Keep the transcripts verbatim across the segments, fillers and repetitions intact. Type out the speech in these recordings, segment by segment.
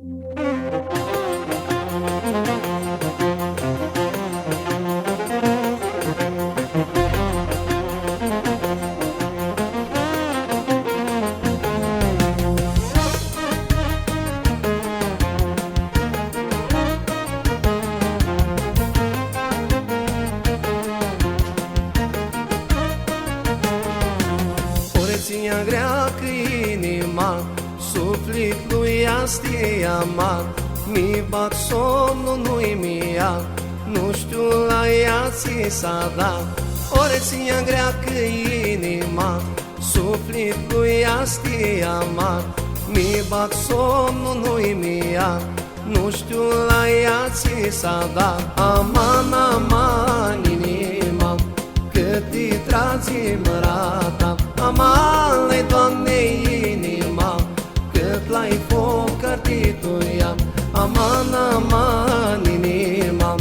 Ori tsi nj-agreacã inima, suflitlu easti amar, mi bag somnu, nu-i mi ia, nu shtiu la ea tsi s-adar. Ori tsi nj-agreacã inima, suflitlu easti amar, mi bag somnu, nu-i mi ia, nu shtiu la ea tsi s-adar. Aman, aman, inima, cãt ti tradzi mãrata. Aman, lai, Doamne, inima, cãt lai foc ardi tu ea. Aman, aman, inima,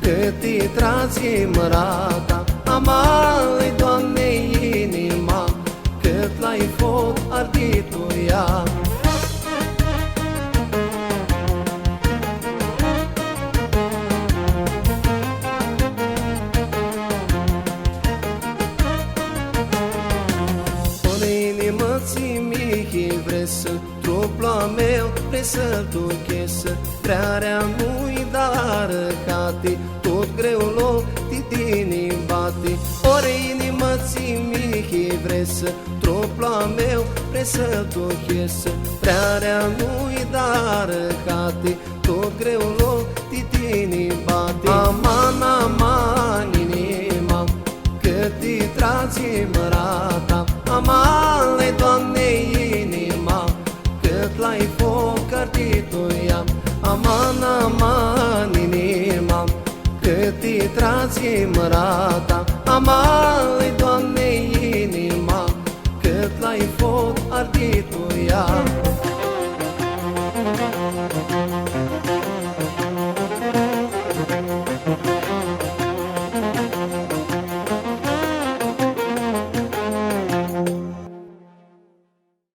cãt ti tradzi mãrata. Aman, lai, Doamne, inima, cãt lai foc ardi tu ea. Ori inimã tsi mi hii vresã, truplu a meu vrei s-lu duchesã, vrearea nu-i da arãhati, tut greulu ti tini bati. Ori inimã tsi mi hii vresã, truplu a meu vrei s-lu duchesã, vrearea nu-i da arãhati, tut greulu ti tini bati. Aman, aman, inima, cãt ti tradzi mãrata. Aman, lai, Doamne, inima, cãt lai foc ardi tu ea. Aman, aman, inima, cãt ti tradzi mãrata. Aman, lai,